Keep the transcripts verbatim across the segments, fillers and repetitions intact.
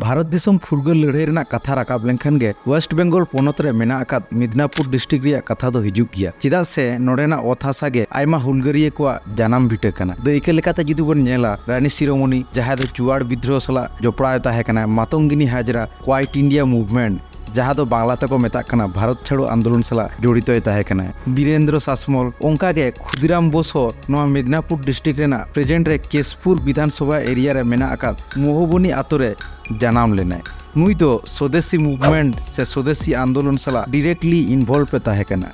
ᱵᱷᱟᱨᱚᱛ ᱫᱤᱥᱚᱢ ᱯᱷᱩᱨᱜᱟᱹᱞ ᱞᱟᱹᱲᱦᱟᱹᱭ ᱨᱮᱱᱟᱜ ᱠᱟᱛᱷᱟ ᱨᱟᱠᱟᱵ ᱞᱮᱱᱠᱷᱟᱱ ᱜᱮ ᱳᱭᱮᱥᱴ ᱵᱮᱝᱜᱚᱞ ᱯᱚᱱᱚᱛ ᱨᱮ ᱢᱮᱱᱟᱜ ᱟᱠᱟᱫ ᱢᱤᱫᱱᱟᱯᱩᱨ ᱰᱤᱥᱴᱨᱤᱠᱴ ᱨᱮᱭᱟᱜ ᱠᱟᱛᱷᱟ ᱫᱚ ᱦᱤᱡᱩᱜ ᱜᱮᱭᱟ, ᱪᱮᱫᱟᱜ ᱥᱮ ᱱᱚᱰᱮᱱᱟᱜ ᱚᱛ ᱦᱟᱥᱟ ᱜᱮ ᱟᱭᱢᱟ ᱦᱩᱞᱜᱟᱹᱨᱤᱭᱟᱹ ᱠᱚᱣᱟᱜ ᱡᱟᱱᱟᱢ ᱵᱷᱤᱴᱟᱹ ᱠᱟᱱᱟ᱾ ᱫᱟᱹᱭᱠᱟᱹ ᱞᱮᱠᱟᱛᱮ ᱡᱩᱫᱤ ᱵᱚᱱ ᱧᱮᱞᱟ, ᱨᱟᱱᱤ ᱥᱤᱨᱳᱢᱚᱱᱤ, ᱡᱟᱦᱟᱸᱭ ᱫᱚ ᱪᱩᱣᱟᱲ ᱵᱤᱫᱽᱨᱳᱦᱚ ᱥᱟᱞᱟᱜ ᱡᱚᱯᱲᱟᱣ ᱮ ᱛᱟᱦᱮᱸ ᱠᱟᱱᱟ, ᱢᱟᱛᱚᱝᱜᱤᱱᱤ ᱦᱟᱡᱽᱨᱟ, ᱠᱣᱟᱭᱤᱴ ᱤᱱᱰᱤᱭᱟ ᱢᱩᱵᱷᱢᱮᱱᱴ, ᱡᱟᱦᱟᱸ ᱫᱚ ᱵᱟᱝᱞᱟ ᱛᱮᱠᱚ ᱢᱮᱛᱟᱜ ᱠᱟᱱᱟ ᱵᱷᱟᱨᱚᱛ ᱪᱷᱟᱲᱚ ᱟᱱᱫᱳᱞᱚᱱ ᱥᱟᱞᱟᱜ ᱡᱚᱲᱤᱛᱚᱭ ᱛᱟᱦᱮᱸ ᱠᱟᱱᱟ, ᱵᱤᱨᱮᱱᱫᱨᱚ ᱥᱟᱥᱢᱚᱞ᱾ ᱚᱱᱠᱟ ᱜᱮ ᱠᱷᱩᱫᱤᱨᱟᱢ ᱵᱳᱥ ᱦᱚᱸ ᱱᱚᱣᱟ ᱢᱮᱫᱽᱱᱟᱯᱩᱨ ᱰᱤᱥᱴᱨᱤᱠᱴ ᱨᱮᱱᱟᱜ ᱯᱨᱮᱡᱮᱱᱴ ᱨᱮ ᱠᱮᱥᱯᱩᱨ ᱵᱤᱫᱷᱟᱱ ᱥᱚᱵᱷᱟ ᱮᱨᱤᱭᱟ ᱨᱮ ᱢᱮᱱᱟᱜ ᱟᱠᱟᱫ ᱢᱳᱦᱚᱵᱚᱱᱤ ᱟᱛᱳ ᱨᱮ ᱡᱟᱱᱟᱢ ᱞᱮᱱᱟᱭ᱾ ᱱᱩᱭ ᱫᱚ ᱥᱚᱫᱮᱥᱤ ᱢᱩᱵᱷᱢᱮᱱᱴ ᱥᱮ ᱥᱚᱫᱮᱥᱤ ᱟᱱᱫᱳᱞᱚᱱ ᱥᱟᱞᱟᱜ ᱰᱤᱨᱮᱠᱴᱞᱤ ᱤᱱᱵᱷᱚᱞᱵᱷ ᱮ ᱛᱟᱦᱮᱸ ᱠᱟᱱᱟ᱾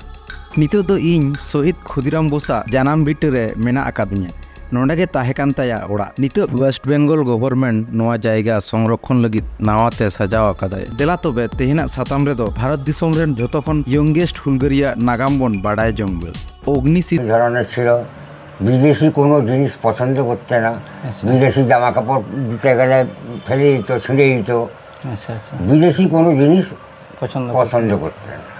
ᱱᱤᱛᱚᱜ ᱫᱚ ᱤᱧ ᱥᱚᱦᱤᱫ ᱠᱷᱩᱫᱤᱨᱟᱢ ᱵᱳᱥᱟᱜ ᱡᱟᱱᱟᱢ ᱵᱷᱤᱴᱟᱹ ᱨᱮ ᱢᱮᱱᱟᱜ ᱟᱠᱟᱫᱤᱧᱟ᱾ ᱱᱚᱰᱮ ᱜᱮ ᱛᱟᱦᱮᱸ ᱠᱟᱱ ᱛᱟᱭᱟ ᱚᱲᱟᱜ᱾ ᱱᱤᱛᱚᱜ ᱳᱭᱮᱥᱴ ᱵᱮᱝᱜᱚᱞ ᱜᱚᱵᱷᱚᱨᱢᱮᱱᱴ ᱱᱚᱣᱟ ᱡᱟᱭᱜᱟ ᱥᱚᱝᱨᱚᱠᱷᱚᱱ ᱞᱟᱹᱜᱤᱫ ᱱᱟᱣᱟ ᱛᱮ ᱥᱟᱡᱟᱣ ᱟᱠᱟᱫᱟᱭ᱾ ᱫᱮᱞᱟ ᱛᱚᱵᱮ, ᱛᱮᱦᱮᱧᱟᱜ ᱥᱟᱛᱟᱢ ᱨᱮᱫᱚ ᱵᱷᱟᱨᱚᱛ ᱫᱤᱥᱚᱢ ᱨᱮᱱ ᱡᱷᱚᱛᱚ ᱠᱷᱚᱱ ᱭᱚᱝᱜᱮᱥᱴ ᱦᱩᱞᱜᱟᱹᱨᱤᱭᱟᱹ ᱱᱟᱜᱟᱢ ᱵᱚᱱ ᱵᱟᱰᱟᱭ ᱡᱚᱝ ᱵᱮᱲ᱾ ᱚᱜᱽᱱᱤ ᱥᱤ- এই ধরনের ছিল। বিদেশি কোনো জিনিস পছন্দ করতে না। আচ্ছা। বিদেশি জামা কাপড় দিতে গেলে ফেলে দিত, ছিঁড়ে দিত। আচ্ছা, আচ্ছা। বিদেশি কোনো জিনিস পছন্দ করতে পছন্দ না। করতে না।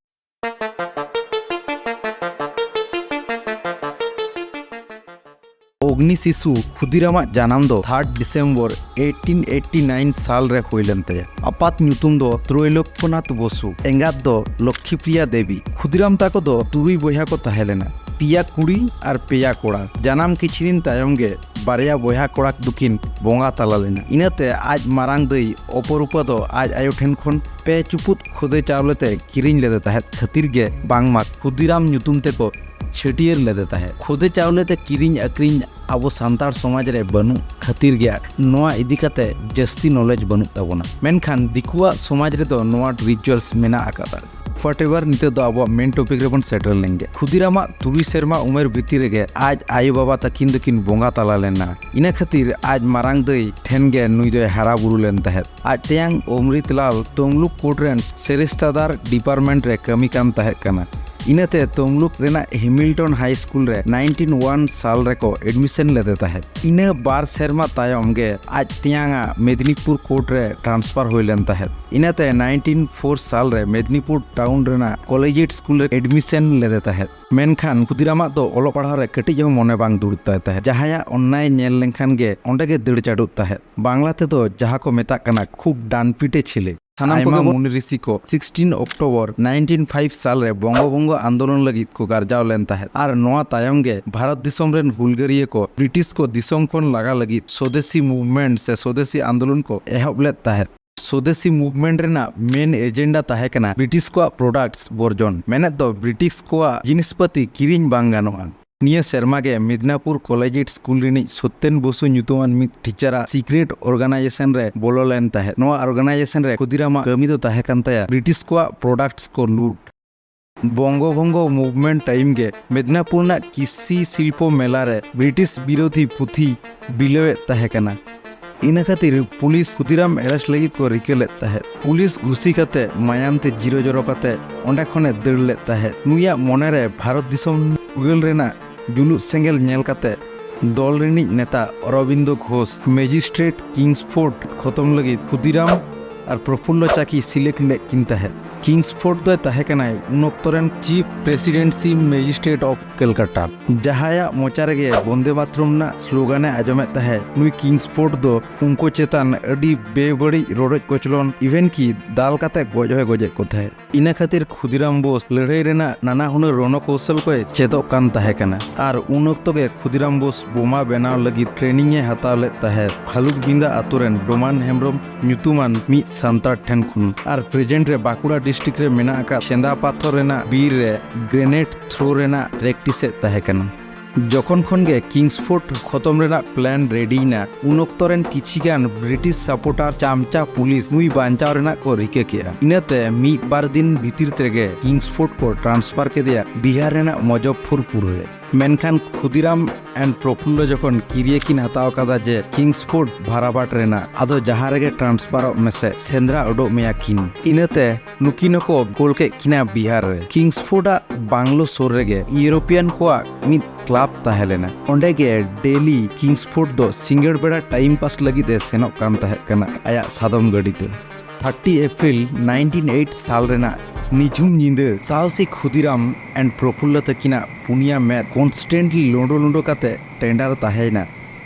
ᱚᱜᱽᱱᱤ ᱥᱤᱥᱩ ᱠᱷᱩᱫᱤᱨᱟᱢᱟᱜ ᱡᱟᱱᱟᱢ ᱫᱚ third December eighteen eighty nine ᱥᱟᱞ ᱨᱮ ᱦᱩᱭ ᱞᱮᱱ ᱛᱟᱭᱟ᱾ ᱟᱯᱟᱛ ᱧᱩᱛᱩᱢ ᱫᱚ ᱛᱨᱳᱭᱞᱳᱠᱭᱚᱱᱟᱛᱷ ᱵᱚᱥᱩ, ᱮᱸᱜᱟᱛ ᱫᱚ ᱞᱚᱠᱠᱷᱤᱯᱨᱤᱭᱟ ᱫᱮᱵᱤ᱾ ᱠᱷᱩᱫᱤᱨᱟᱢ ᱛᱟᱠᱚ ᱫᱚ ᱛᱩᱨᱩᱭ ᱵᱚᱭᱦᱟ ᱠᱚ ᱛᱟᱦᱮᱸ ᱞᱮᱱᱟ, ᱯᱮᱭᱟ ᱠᱩᱲᱤ ᱟᱨ ᱯᱮᱭᱟ ᱠᱚᱲᱟ᱾ ᱡᱟᱱᱟᱢ ᱠᱤᱪᱷᱤ ᱫᱤᱱ ᱛᱟᱭᱚᱢ ᱜᱮ ᱵᱟᱨᱭᱟ ᱵᱚᱭᱦᱟ ᱠᱚᱲᱟ ᱫᱚᱠᱤᱱ ᱵᱚᱸᱜᱟ ᱛᱟᱞᱟ ᱞᱮᱱᱟ᱾ ᱤᱱᱟᱹᱛᱮ ᱟᱡ ᱢᱟᱨᱟᱝ ᱫᱟᱹᱭ ᱚᱯᱚᱨᱩᱯᱟ ᱫᱚ ᱟᱡ ᱟᱭᱳ ᱴᱷᱮᱱ ᱠᱷᱚᱱ ᱯᱮ ᱪᱩᱯᱩᱫ ᱠᱷᱚᱫᱮ ᱪᱟᱣᱞᱮ ᱛᱮ ᱠᱤᱨᱤᱧ ᱞᱮᱫᱮ ᱛᱟᱦᱮᱸᱫ ᱠᱷᱟᱹᱛᱤᱨ ᱜᱮ ᱵᱟᱝᱢᱟ ᱠᱷᱩᱫᱤᱨᱟᱢ ᱧᱩᱛᱩᱢ ᱛᱮᱠᱚ ᱪᱷᱟᱹᱴᱭᱟᱹᱨ ᱞᱮᱫᱮ ᱛᱟᱦᱮᱸᱫ᱾ ᱠᱷᱚᱫᱮ ᱪᱟᱣᱞᱮ ᱛᱮ ᱠᱤᱨᱤᱧ ᱟᱹᱠᱷᱨᱤᱧ ᱟᱵᱚ ᱥᱟᱱᱛᱟᱲ ᱥᱚᱢᱟᱡᱽ ᱨᱮ ᱵᱟᱹᱱᱩᱜ ᱠᱷᱟᱹᱛᱤᱨ ᱜᱮ ᱱᱚᱣᱟ ᱤᱫᱤ ᱠᱟᱛᱮ ᱡᱟᱹᱥᱛᱤ ᱱᱚᱞᱮᱡᱽ ᱵᱟᱹᱱᱩᱜ ᱛᱟᱵᱚᱱᱟ, ᱢᱮᱱᱠᱷᱟᱱ ᱫᱤᱠᱩᱣᱟᱜ ᱥᱚᱢᱟᱡᱽ ᱨᱮᱫᱚ ᱱᱚᱣᱟ ᱨᱤᱪᱩᱣᱟᱞᱥ ᱢᱮᱱᱟᱜ ᱟᱠᱟᱫᱟ᱾ ᱦᱳᱣᱟᱴ ᱮᱵᱷᱟᱨ, ᱱᱤᱛᱚᱜ ᱫᱚ ᱟᱵᱚᱣᱟᱜ ᱢᱮᱱ ᱴᱚᱯᱤᱠ ᱨᱮᱵᱚᱱ ᱥᱮᱴᱮᱨ ᱞᱮᱱ ᱜᱮ᱾ ᱠᱷᱩᱫᱤᱨᱟᱢᱟᱜ ᱛᱩᱨᱩᱭ ᱥᱮᱨᱢᱟ ᱩᱢᱮᱨ ᱵᱷᱤᱛᱤᱨ ᱨᱮᱜᱮ ᱟᱡ ᱟᱭᱳ ᱵᱟᱵᱟ ᱛᱟᱹᱠᱤᱱ ᱫᱚᱠᱤᱱ ᱵᱚᱸᱜᱟ ᱛᱟᱞᱟ ᱞᱮᱱᱟ᱾ ᱤᱱᱟᱹ ᱠᱷᱟᱹᱛᱤᱨ ᱟᱡ ᱢᱟᱨᱟᱝ ᱫᱟᱹᱭ ᱴᱷᱮᱱ ᱜᱮ ᱱᱩᱭ ᱫᱚᱭ ᱦᱟᱨᱟ ᱵᱩᱨᱩ ᱞᱮᱱ ᱛᱟᱦᱮᱸᱫ᱾ ᱟᱡ ᱛᱮᱭᱟᱝ ᱚᱢᱨᱤᱛᱞᱟᱞ ᱛᱚᱢᱞᱩᱠ ᱠᱳᱨᱴ ᱨᱮᱱ ᱥᱮᱨᱮᱥᱛᱟᱫᱟᱨ ᱰᱤᱯᱟᱨᱴᱢᱮᱱᱴ ᱨᱮ ᱠᱟᱹᱢᱤ ᱠᱟᱱ ᱛᱟᱦᱮᱸ ᱠᱟᱱᱟ᱾ ᱤᱱᱟᱹᱛᱮ ᱛᱚᱢᱞᱩᱠ ᱨᱮᱱᱟᱜ ᱦᱮᱢᱤᱞᱴᱚᱱ ᱦᱟᱭ ᱥᱠᱩᱞ ᱨᱮ ᱱᱟᱭᱤᱱᱴᱤᱱ ᱳᱣᱟᱱ ᱥᱟᱞ ᱨᱮᱠᱚ ᱮᱰᱢᱤᱥᱚᱱ ᱞᱮᱫᱮ ᱛᱟᱦᱮᱸᱫ᱾ ᱤᱱᱟᱹ ᱵᱟᱨ ᱥᱮᱨᱢᱟ ᱛᱟᱭᱚᱢ ᱜᱮ ᱟᱡ ᱛᱮᱭᱟᱝ ᱟᱜ ᱢᱮᱫᱽᱱᱤᱯᱩᱨ ᱠᱳᱨᱴ ᱨᱮ ᱴᱨᱟᱱᱥᱯᱷᱟᱨ ᱦᱩᱭ ᱞᱮᱱ ᱛᱟᱦᱮᱸᱫ᱾ ᱤᱱᱟᱹᱛᱮ ᱱᱟᱭᱤᱱᱴᱤᱱ ᱯᱷᱳᱨ ᱥᱟᱞ ᱨᱮ ᱢᱮᱫᱽᱱᱤᱯᱩᱨ ᱴᱟᱣᱩᱱ ᱨᱮᱱᱟᱜ ᱠᱚᱞᱮᱡᱤᱭᱮᱴ ᱥᱠᱩᱞ ᱨᱮ ᱮᱰᱢᱤᱥᱚᱱ ᱞᱮᱫᱮ ᱛᱟᱦᱮᱸᱫ᱾ ᱢᱮᱱᱠᱷᱟᱱ ᱠᱷᱩᱫᱤᱨᱟᱢᱟᱜ ᱫᱚ ᱚᱞᱚᱜ ᱯᱟᱲᱦᱟᱣ ᱨᱮ ᱠᱟᱹᱴᱤᱡ ᱦᱚᱸ ᱢᱚᱱᱮ ᱵᱟᱝ ᱫᱩᱲᱩᱵ ᱛᱟᱭ ᱛᱟᱦᱮᱸᱫ᱾ ᱡᱟᱦᱟᱸᱭᱟᱜ ᱚᱱᱱᱟᱭ ᱧᱮᱞ ᱞᱮᱱᱠᱷᱟᱱ ᱜᱮ ᱚᱸᱰᱮ ᱜᱮ ᱫᱟᱹᱲ ᱪᱟᱰᱚᱜ ᱛᱟᱦᱮᱸᱫ᱾ ᱵᱟᱝᱞᱟ ᱛᱮᱫᱚ ᱡᱟᱦᱟᱸ ᱠᱚ ᱢᱮᱛᱟᱜ ᱠᱟᱱᱟ ᱠᱷᱩᱵ ᱰᱟᱱᱯᱤᱴᱮ ᱪᱷᱮᱞᱮ᱾ ᱥᱟᱱᱟᱢ ᱟᱭᱢᱟ ᱠᱚᱜᱮ ᱵᱚᱱ ᱢᱩᱱᱤ ᱨᱤᱥᱤ ᱠᱚ ᱥᱤᱠᱥᱴᱤᱱ ᱚᱠᱴᱳᱵᱚᱨ ᱱᱟᱭᱤᱱᱴᱤᱱ ᱯᱷᱟᱭᱤᱵᱷ ᱥᱟᱞ ᱨᱮ ᱵᱚᱝᱜᱚ ᱵᱷᱚᱝᱜᱚ ᱟᱱᱫᱳᱞᱚᱱ ᱞᱟᱹᱜᱤᱫ ᱠᱚ ᱜᱟᱨᱡᱟᱣ ᱞᱮᱱ ᱛᱟᱦᱮᱸᱫ᱾ ᱟᱨ ᱱᱚᱣᱟ ᱛᱟᱭᱚᱢ ᱜᱮ ᱵᱷᱟᱨᱚᱛ ᱫᱤᱥᱚᱢ ᱨᱮᱱ ᱦᱩᱞᱜᱟᱹᱨᱤᱭᱟᱹ ᱠᱚ ᱵᱨᱤᱴᱤᱥ ᱠᱚ ᱫᱤᱥᱚᱢ ᱠᱷᱚᱱ ᱞᱟᱜᱟ ᱞᱟᱹᱜᱤᱫ ᱥᱚᱫᱮᱥᱤ ᱢᱩᱵᱷᱢᱮᱱᱴ ᱥᱮ ᱥᱚᱫᱮᱥᱤ ᱟᱱᱫᱳᱞᱚᱱ ᱠᱚ ᱮᱦᱚᱵ ᱞᱮᱫ ᱛᱟᱦᱮᱸᱫ᱾ ᱥᱚᱫᱮᱥᱤ ᱢᱩᱵᱷᱢᱮᱱᱴ ᱨᱮᱱᱟᱜ ᱢᱮᱱ ᱮᱡᱮᱱᱰᱟ ᱛᱟᱦᱮᱸ ᱠᱟᱱᱟ ᱵᱨᱤᱴᱤᱥ ᱠᱚᱣᱟᱜ ᱯᱨᱚᱰᱟᱠᱴᱥ ᱵᱚᱨᱡᱚᱱ, ᱢᱮᱱᱮᱫ ᱫᱚ ᱵᱨᱤᱴᱤᱥ ᱠᱚᱣᱟᱜ ᱡᱤᱱᱤᱥᱯᱟᱹᱛᱤ ᱠᱤᱨᱤᱧ ᱵᱟᱝ ᱜᱟᱱᱚᱜᱼᱟ᱾ ᱱᱤᱭᱟᱹ ᱥᱮᱨᱢᱟ ᱜᱮ ᱢᱤᱫᱱᱟᱯᱩᱨ ᱠᱚᱞᱮᱡᱽ ᱥᱠᱩᱞ ᱨᱤᱱᱤᱡ ᱥᱚᱛᱭᱮᱱ ᱵᱚᱥᱩ ᱧᱩᱛᱩᱢᱟᱱ ᱢᱤᱫ ᱴᱤᱪᱟᱨᱟᱜ ᱥᱤᱠᱨᱮᱴ ᱚᱨᱜᱟᱱᱟᱭᱡᱮᱥᱚᱱ ᱨᱮ ᱵᱚᱞᱚ ᱞᱮᱱ ᱛᱟᱦᱮᱸᱫ᱾ ᱱᱚᱣᱟ ᱚᱨᱜᱟᱱᱟᱭᱡᱮᱥᱚᱱ ᱨᱮ ᱠᱷᱩᱫᱤᱨᱟᱢᱟᱜ ᱠᱟᱹᱢᱤ ᱫᱚ ᱛᱟᱦᱮᱸ ᱠᱟᱱ ᱛᱟᱭᱟ ᱵᱨᱤᱴᱤᱥ ᱠᱚᱣᱟᱜ ᱯᱨᱚᱰᱟᱠᱴᱥ ᱠᱚ ᱞᱩᱴ᱾ ᱵᱚᱝᱜᱚ ᱵᱷᱚᱝᱜᱚ ᱢᱩᱵᱷᱢᱮᱱᱴ ᱴᱟᱭᱤᱢ ᱜᱮ ᱢᱮᱫᱽᱱᱟᱯᱩᱨ ᱨᱮᱱᱟᱜ ᱠᱤᱥᱤ ᱥᱤᱞᱯᱚ ᱢᱮᱞᱟ ᱨᱮ ᱵᱨᱤᱴᱤᱥ ᱵᱤᱨᱳᱫᱷᱤ ᱯᱩᱛᱷᱤ ᱵᱤᱞᱟᱹᱣᱮᱫ ᱛᱟᱦᱮᱸ ᱠᱟᱱᱟ᱾ ᱤᱱᱟᱹ ᱠᱷᱟᱹᱛᱤᱨ ᱯᱩᱞᱤᱥ ᱠᱷᱩᱫᱤᱨᱟᱢ ᱮᱨᱮᱥᱴ ᱞᱟᱹᱜᱤᱫ ᱠᱚ ᱨᱤᱠᱟᱹ ᱞᱮᱫ ᱛᱟᱦᱮᱸᱫ᱾ ᱯᱩᱞᱤᱥ ᱜᱷᱩᱥᱤ ᱠᱟᱛᱮ ᱢᱟᱭᱟᱢ ᱛᱮ ᱡᱤᱨᱚ ᱡᱚᱨᱚ ᱠᱟᱛᱮ ᱚᱸᱰᱮ ᱠᱷᱚᱱᱮ ᱫᱟᱹᱲ ᱞᱮᱫ ᱛᱟᱦᱮᱸᱫ᱾ ᱱᱩᱭᱟᱜ ᱢᱚᱱᱮᱨᱮ ᱵᱷᱟᱨᱚᱛ ᱫᱤᱥᱚᱢ ᱯᱷᱩᱨᱜᱟᱹᱞ ᱨᱮᱱᱟᱜ ᱡᱩᱞᱩᱜ ᱥᱮᱸᱜᱮᱞ ᱧᱮᱞ ᱠᱟᱛᱮ ᱫᱚᱞ ᱨᱤᱱᱤᱡ ᱱᱮᱛᱟ ᱚᱨᱚᱵᱤᱱᱫᱚ ᱜᱷᱳᱥ ᱢᱮᱡᱤᱥᱴᱨᱮᱴ ᱠᱤᱝᱥᱯᱳᱨᱴ ᱠᱷᱚᱛᱚᱢ ᱞᱟᱹᱜᱤᱫ ᱠᱷᱩᱫᱤᱨᱟᱢ ᱟᱨ ᱯᱨᱚᱯᱷᱩᱞᱞᱚ ᱪᱟᱠᱤ ᱥᱤᱞᱮᱠᱴ ᱞᱮᱫ ᱠᱤᱱ ᱛᱟᱦᱮᱸᱫ᱾ ᱠᱤᱝᱥᱯᱳᱨᱴ ᱫᱚᱭ ᱛᱟᱦᱮᱸ ᱠᱟᱱᱟᱭ ᱩᱱ ᱚᱠᱛᱚ ᱨᱮᱱ chip presidency magistrate of Calcutta, ᱡᱟᱦᱟᱸᱭᱟᱜ ᱢᱚᱪᱟ ᱨᱮᱜᱮ ᱵᱚᱱᱫᱮ ᱢᱟᱛᱨᱚᱢ ᱨᱮᱱᱟᱜ ᱥᱞᱳᱜᱟᱱᱮ ᱟᱸᱡᱚᱢᱮᱫ ᱛᱟᱦᱮᱸᱫ᱾ ᱱᱩᱭ ᱠᱤᱝᱥᱯᱳᱨᱴ ᱫᱚ ᱩᱱᱠᱩ ᱪᱮᱛᱟᱱ ᱟᱹᱰᱤ ᱵᱮᱵᱟᱹᱲᱤᱡ ᱨᱚᱰᱚᱡ ᱠᱚᱪᱞᱚᱱ, ᱤᱵᱷᱮᱱ ᱠᱤ ᱫᱟᱞ ᱠᱟᱛᱮ ᱜᱚᱡ ᱦᱚᱸᱭ ᱜᱚᱡᱮᱫ ᱠᱚ ᱛᱟᱦᱮᱸᱫ᱾ ᱤᱱᱟᱹ ᱠᱷᱟᱹᱛᱤᱨ ᱠᱷᱩᱫᱤᱨᱟᱢ ᱵᱳᱥ ᱞᱟᱹᱲᱦᱟᱹᱭ ᱨᱮᱱᱟᱜ ᱱᱟᱱᱟ ᱦᱩᱱᱟᱹᱨ ᱨᱚᱱᱚ ᱠᱚᱣᱥᱚᱞ ᱠᱚᱭ ᱪᱮᱫᱚᱜ ᱠᱟᱱ ᱛᱟᱦᱮᱸ ᱠᱟᱱᱟ᱾ ᱟᱨ ᱩᱱ ᱚᱠᱛᱚ ᱜᱮ ᱠᱷᱩᱫᱤᱨᱟᱢ ᱵᱳᱥ ᱵᱳᱢᱟ ᱵᱮᱱᱟᱣ ᱞᱟᱹᱜᱤᱫ ᱴᱨᱮᱱᱤᱝ ᱮ ᱦᱟᱛᱟᱣ ᱞᱮᱫ ᱛᱟᱦᱮᱸᱫ ᱵᱷᱟᱞᱩᱠ ᱵᱤᱸᱫᱟ ᱟᱛᱳ ᱨᱮᱱ ᱰᱳᱢᱟᱱ ᱦᱮᱢᱵᱨᱚᱢ ᱧᱩᱛᱩᱢᱟᱱ ᱢᱤᱫ ᱥᱟᱱᱛᱟᱲ ᱴᱷᱮᱱ ᱠᱷᱚᱱ᱾ ᱟᱨ ᱯᱨᱮᱡᱮᱱᱴ ᱨᱮ ᱵᱟᱸᱠᱩᱲᱟ ᱰᱤᱥᱴᱨᱤᱠᱴ ᱨᱮ ᱢᱮᱱᱟᱜ ᱟᱠᱟᱫ ᱪᱮᱸᱫᱟ ᱯᱟᱛᱷᱚᱨ ᱨᱮᱱᱟᱜ ᱵᱤᱨ ᱨᱮ ᱜᱨᱮᱱᱮᱰ ᱛᱷᱨᱳ ᱨᱮᱱᱟᱜ ᱯᱨᱮᱠᱴᱤᱥ ᱮᱫ ᱛᱟᱦᱮᱸ ᱠᱟᱱᱟ᱾ ᱡᱚᱠᱷᱚᱱ ᱠᱷᱚᱱ ᱜᱮ ᱠᱤᱝᱥᱯᱳᱨᱴ ᱠᱷᱚᱛᱚᱢ ᱨᱮᱱᱟᱜ ᱯᱞᱟᱱ ᱨᱮᱰᱤᱭᱮᱱᱟ, ᱩᱱ ᱚᱠᱛᱚ ᱨᱮᱱ ᱠᱤᱪᱷᱤ ᱜᱟᱱ ᱵᱨᱤᱴᱤᱥ ᱥᱟᱯᱳᱨᱴᱟᱨ ᱪᱟᱢᱪᱟ ᱯᱩᱞᱤᱥ ᱱᱩᱭ ᱵᱟᱧᱪᱟᱣ ᱨᱮᱱᱟᱜ ᱠᱚ ᱨᱤᱠᱟᱹ ᱠᱮᱜᱼᱟ᱾ ᱤᱱᱟᱹᱛᱮ ᱢᱤᱫ ᱵᱟᱨ ᱫᱤᱱ ᱵᱷᱤᱛᱤᱨ ᱛᱮᱜᱮ ᱠᱤᱝᱥᱯᱳᱨᱴ ᱠᱚ ᱴᱨᱟᱱᱥᱯᱷᱟᱨ ᱠᱮᱫᱮᱭᱟ ᱵᱤᱦᱟᱨ ᱨᱮᱱᱟᱜ ᱢᱚᱡᱚᱯᱷᱚᱨᱯᱩᱨ ᱨᱮ᱾ ᱢᱮᱱᱠᱷᱟᱱ ᱠᱷᱩᱫᱤᱨᱟᱢ and ᱯᱨᱚᱯᱷᱩᱞᱞᱚ ᱡᱚᱠᱷᱚᱱ ᱠᱤᱨᱭᱟᱹ ᱠᱤᱱ ᱦᱟᱛᱟᱣ ᱠᱟᱫᱟ ᱡᱮ ᱠᱤᱝᱥᱯᱷᱳᱨᱰ ᱵᱷᱟᱨᱟᱵᱟᱴ ᱨᱮᱱᱟᱜ, ᱟᱫᱚ ᱡᱟᱦᱟᱸ ᱨᱮᱜᱮ ᱴᱨᱟᱱᱥᱯᱷᱟᱨᱚᱜ ᱢᱮᱥᱮ, ᱥᱮᱸᱫᱽᱨᱟ ᱩᱰᱩᱠ ᱢᱮᱭᱟ ᱠᱤᱱ, ᱤᱱᱟᱹᱛᱮ ᱱᱩᱠᱤᱱ ᱦᱚᱸᱠᱚ ᱠᱳᱞ ᱠᱮᱫ ᱠᱤᱱᱟ ᱵᱤᱦᱟᱨ ᱨᱮ᱾ ᱠᱤᱝᱥᱯᱷᱳᱨᱰ ᱟᱜ ᱵᱟᱝᱞᱳ ᱥᱩᱨ ᱨᱮᱜᱮ ᱤᱭᱩᱨᱳᱯᱤᱭᱟᱱ ᱠᱚᱣᱟᱜ ᱢᱤᱫ ᱠᱞᱟᱵᱽ ᱛᱟᱦᱮᱸ ᱞᱮᱱᱟ᱾ ᱚᱸᱰᱮ ᱜᱮ ᱰᱮᱞᱤ ᱠᱤᱝᱥᱯᱷᱳᱨᱰ ᱫᱚ ᱥᱤᱸᱜᱟᱹᱲ ᱵᱮᱲᱟ ᱴᱟᱭᱤᱢ ᱯᱟᱥ ᱞᱟᱹᱜᱤᱫ ᱮ ᱥᱮᱱᱚᱜ ᱠᱟᱱ ᱛᱟᱦᱮᱸ ᱠᱟᱱᱟ ᱟᱭᱟᱜ ᱥᱟᱫᱚᱢ ᱜᱟᱹᱰᱤ ᱛᱮ᱾ ᱛᱷᱟᱨᱴᱤ ᱮᱯᱨᱤᱞ ᱱᱟᱭᱤᱱᱴᱤᱱ ᱮᱭᱤᱴ ᱥᱟᱞ ᱨᱮᱱᱟᱜ ᱱᱤᱡᱷᱩᱢ ᱧᱤᱫᱟᱹ ᱥᱟᱦᱚᱥᱤ ᱠᱷᱩᱫᱤᱨᱟᱢ and ᱯᱨᱚᱯᱷᱩᱞᱞᱚ ᱛᱟᱹᱠᱤᱱᱟᱜ ᱯᱩᱱᱭᱟ ᱢᱮᱫ ᱠᱚᱱᱥᱴᱮᱱᱴᱞᱤ ᱞᱳᱸᱰᱳ ᱞᱳᱸᱰᱳ ᱠᱟᱛᱮ ᱴᱮᱸᱰᱟᱨ ᱛᱟᱦᱮᱸᱭᱮᱱᱟ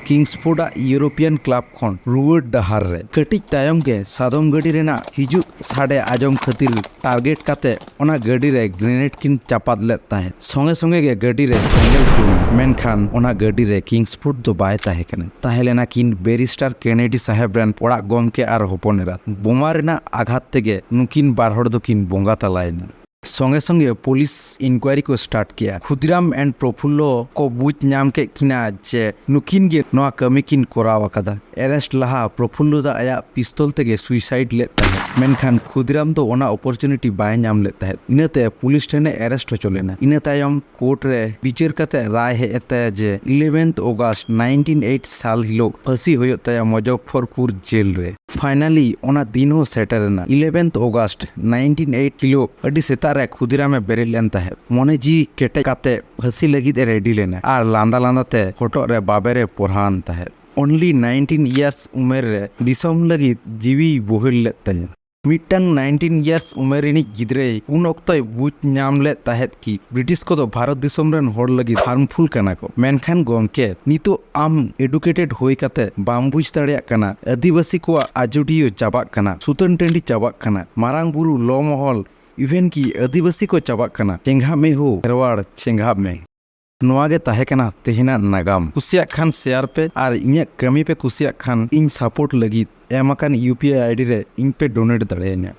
ᱠᱤᱝᱥᱯᱷᱳᱨᱰ ᱟᱜ ᱤᱭᱩᱨᱳᱯᱤᱭᱟᱱ ᱠᱞᱟᱵᱽ ᱠᱷᱚᱱ ᱨᱩᱣᱟᱹᱲ ᱰᱟᱦᱟᱨ ᱨᱮ᱾ ᱠᱟᱹᱴᱤᱡ ᱛᱟᱭᱚᱢ ᱜᱮ ᱥᱟᱫᱚᱢ ᱜᱟᱹᱰᱤ ᱨᱮᱱᱟᱜ ᱦᱤᱡᱩᱜ ᱥᱟᱰᱮ ᱟᱸᱡᱚᱢ ᱠᱷᱟᱹᱛᱤᱨ ᱴᱟᱨᱜᱮᱴ ᱠᱟᱛᱮ ᱚᱱᱟ ᱜᱟᱹᱰᱤ ᱨᱮ ᱜᱨᱮᱱᱮᱰ ᱠᱤᱱ ᱪᱟᱯᱟᱫ ᱞᱮᱫ ᱛᱟᱦᱮᱸᱫ᱾ ᱥᱚᱸᱜᱮ ᱥᱚᱸᱜᱮ ᱜᱮ ᱜᱟᱹᱰᱤ ᱨᱮ ᱥᱮᱸᱜᱮᱞ ᱡᱩᱞ, ᱢᱮᱱᱠᱷᱟᱱ ᱚᱱᱟ ᱜᱟᱹᱰᱤ ᱨᱮ ᱠᱤᱝᱥᱯᱷᱳᱨᱰ ᱫᱚ ᱵᱟᱭ ᱛᱟᱦᱮᱸ ᱠᱟᱱᱟ᱾ ᱛᱟᱦᱮᱸ ᱞᱮᱱᱟ ᱠᱤᱱ ᱵᱮᱨᱤᱥᱴᱟᱨ ᱠᱮᱱᱮᱰᱤ ᱥᱟᱦᱮᱵᱽ ᱨᱮᱱ ᱚᱲᱟᱜ ᱜᱚᱢᱠᱮ ᱟᱨ ᱦᱚᱯᱚᱱ ᱮᱨᱟᱛ᱾ ᱵᱳᱢᱟ ᱨᱮᱱᱟᱜ ᱟᱜᱷᱟᱛ ᱛᱮᱜᱮ ᱱᱩᱠᱤᱱ ᱵᱟᱨ ᱦᱚᱲ ᱫᱚᱠᱤᱱ ᱵᱚᱸᱜᱟ ᱛᱟᱞᱟᱭᱮᱱᱟ᱾ ᱥᱚᱸᱜᱮ ᱥᱚᱸᱜᱮ ᱯᱩᱞᱤᱥ ᱤᱱᱠᱣᱟᱭᱨᱤ ᱠᱚ ᱥᱴᱟᱨᱴ ᱠᱮᱜᱼᱟ᱾ ᱠᱷᱩᱫᱤᱨᱟᱢ and ᱯᱨᱚᱯᱷᱩᱞᱞᱚ ᱠᱚ ᱵᱩᱡᱽ ᱧᱟᱢ ᱠᱮᱫ ᱠᱤᱱᱟ ᱡᱮ ᱱᱩᱠᱤᱱ ᱜᱮ ᱱᱚᱣᱟ ᱠᱟᱹᱢᱤ ᱠᱤᱱ ᱠᱚᱨᱟᱣ ᱟᱠᱟᱫᱟ᱾ ᱮᱨᱮᱥᱴ ᱞᱟᱦᱟ ᱯᱨᱚᱯᱷᱩᱞᱞᱚ ᱫᱚ ᱟᱭᱟᱜ ᱯᱤᱥᱛᱚᱞ ᱛᱮᱜᱮ ᱥᱩᱭᱥᱟᱭᱤᱰ ᱞᱮᱫ ᱛᱟᱦᱮᱸᱫ, ᱢᱮᱱᱠᱷᱟᱱ ᱠᱷᱩᱫᱤᱨᱟᱢ ᱫᱚ ᱚᱱᱟ ᱚᱯᱚᱨᱪᱩᱱᱤᱴᱤ ᱵᱟᱭ ᱧᱟᱢ ᱞᱮᱫ ᱛᱟᱦᱮᱸᱫ᱾ ᱤᱱᱟᱹᱛᱮ ᱯᱩᱞᱤᱥ ᱴᱷᱮᱱᱮ ᱮᱨᱮᱥᱴ ᱦᱚᱪᱚ ᱞᱮᱱᱟ᱾ ᱤᱱᱟᱹ ᱛᱟᱭᱚᱢ ᱠᱳᱨᱴ ᱨᱮ ᱵᱤᱪᱟᱹᱨ ᱠᱟᱛᱮ ᱨᱟᱭ ᱦᱮᱡ ᱮᱱ ᱛᱟᱭᱟ ᱡᱮ ᱤᱞᱮᱵᱷᱮᱱᱛᱷ ᱚᱜᱟᱥᱴ ᱱᱟᱭᱤᱱᱴᱤᱱ ᱮᱭᱤᱴ ᱥᱟᱞ ᱦᱤᱞᱳᱜ ᱯᱷᱟᱹᱥᱤ ᱦᱩᱭᱩᱜ ᱛᱟᱭᱟ ᱢᱚᱡᱚᱯᱷᱚᱨᱯᱩᱨ ᱡᱮᱞ ᱨᱮ᱾ ᱯᱷᱟᱭᱱᱟᱞᱤ ᱚᱱᱟ ᱫᱤᱱ ᱦᱚᱸ ᱥᱮᱴᱮᱨ ᱮᱱᱟ᱾ ᱤᱞᱮᱵᱷᱮᱱᱛᱷ ᱚᱜᱟᱥᱴ ᱱᱟᱭᱤᱱᱴᱤᱱ ᱮᱭᱤᱴ ᱦᱤᱞᱳᱜ ᱟᱹᱰᱤ ᱥᱮᱛᱟᱜ ᱨᱮ ᱠᱷᱩᱫᱤᱨᱟᱢᱮ ᱵᱮᱨᱮᱫ ᱞᱮᱱ ᱛᱟᱦᱮᱸᱫ᱾ ᱢᱚᱱᱮ ᱡᱤᱣᱤ ᱠᱮᱴᱮᱡ ᱠᱟᱛᱮ ᱯᱷᱟᱹᱥᱤ ᱞᱟᱹᱜᱤᱫ ᱮ ᱨᱮᱰᱤ ᱞᱮᱱᱟ ᱟᱨ ᱞᱟᱸᱫᱟ ᱞᱟᱸᱫᱟ ᱛᱮ ᱦᱚᱴᱚᱜ ᱨᱮ ᱵᱟᱵᱮᱨ ᱮ ᱯᱚᱨᱦᱟᱣᱟᱱ ᱛᱟᱦᱮᱸᱫ᱾ Only ᱱᱟᱭᱤᱱᱴᱤᱱ ᱤᱭᱟᱨᱥ ᱩᱢᱮᱨ ᱨᱮ ᱫᱤᱥᱚᱢ ᱞᱟᱹᱜᱤᱫ ᱡᱤᱣᱤᱭ ᱵᱳᱦᱮᱞ ᱞᱮᱫ ᱛᱟᱭᱟ᱾ ᱢᱤᱫᱴᱟᱝ ᱱᱟᱭᱤᱱᱴᱤᱱ ᱤᱭᱟᱨᱥ ᱩᱢᱮᱨ ᱨᱤᱱᱤᱡ ᱜᱤᱫᱽᱨᱟᱹᱭ ᱩᱱ ᱚᱠᱛᱚᱭ ᱵᱩᱡᱽ ᱧᱟᱢ ᱞᱮᱫ ᱛᱟᱦᱮᱸᱫ ᱠᱤ ᱵᱨᱤᱴᱤᱥ ᱠᱚᱫᱚ ᱵᱷᱟᱨᱚᱛ ᱫᱤᱥᱚᱢ ᱨᱮᱱ ᱦᱚᱲ ᱞᱟᱹᱜᱤᱫ ᱦᱟᱨᱢᱯᱷᱩᱞ ᱠᱟᱱᱟ ᱠᱚ᱾ ᱢᱮᱱᱠᱷᱟᱱ ᱜᱚᱢᱠᱮ, ᱱᱤᱛᱚᱜ ᱟᱢ ᱮᱰᱩᱠᱮᱴᱮᱰ ᱦᱩᱭ ᱠᱟᱛᱮ ᱵᱟᱢ ᱵᱩᱡᱽ ᱫᱟᱲᱮᱭᱟᱜ ᱠᱟᱱᱟ ᱟᱹᱫᱤᱵᱟᱹᱥᱤ ᱠᱚᱣᱟᱜ ᱟᱡᱚᱰᱤᱭᱟᱹ ᱪᱟᱵᱟᱜ ᱠᱟᱱᱟ, ᱥᱩᱛᱟᱹᱱ ᱴᱟᱺᱰᱤ ᱪᱟᱵᱟᱜ ᱠᱟᱱᱟ, ᱢᱟᱨᱟᱝ ᱵᱩᱨᱩ, ᱞᱚ ᱢᱚᱦᱚᱞ, ᱤᱵᱷᱮᱱ ᱠᱤ ᱟᱹᱫᱤᱵᱟᱹᱥᱤ ᱠᱚ ᱪᱟᱵᱟᱜ ᱠᱟᱱᱟ᱾ ᱪᱮᱸᱜᱷᱟᱜ ᱢᱮ ᱦᱳ ᱠᱷᱮᱨᱣᱟᱲ, ᱪᱮᱸᱜᱷᱟᱜ ᱢᱮ᱾ ᱱᱚᱣᱟ ᱜᱮ ᱛᱟᱦᱮᱸ ᱠᱟᱱᱟ ᱛᱮᱦᱮᱧᱟᱜ ᱱᱟᱜᱟᱢ᱾ ᱠᱩᱥᱤᱭᱟᱜ ᱠᱷᱟᱱ ᱥᱮᱭᱟᱨ ᱯᱮ ᱟᱨ ᱤᱧᱟᱹᱜ ᱠᱟᱹᱢᱤ ᱯᱮ ᱠᱩᱥᱤᱭᱟᱜ ᱠᱷᱟᱱ ᱤᱧ ᱥᱟᱯᱳᱨᱴ ᱞᱟᱹᱜᱤᱫ ᱮᱢ ᱟᱠᱟᱱ ᱤᱭᱩ ᱯᱤ ᱟᱭ ᱟᱭ ᱰᱤ ᱨᱮ ᱤᱧ ᱯᱮ ᱰᱳᱱᱮᱴ ᱫᱟᱲᱮᱭᱟᱹᱧᱟ᱾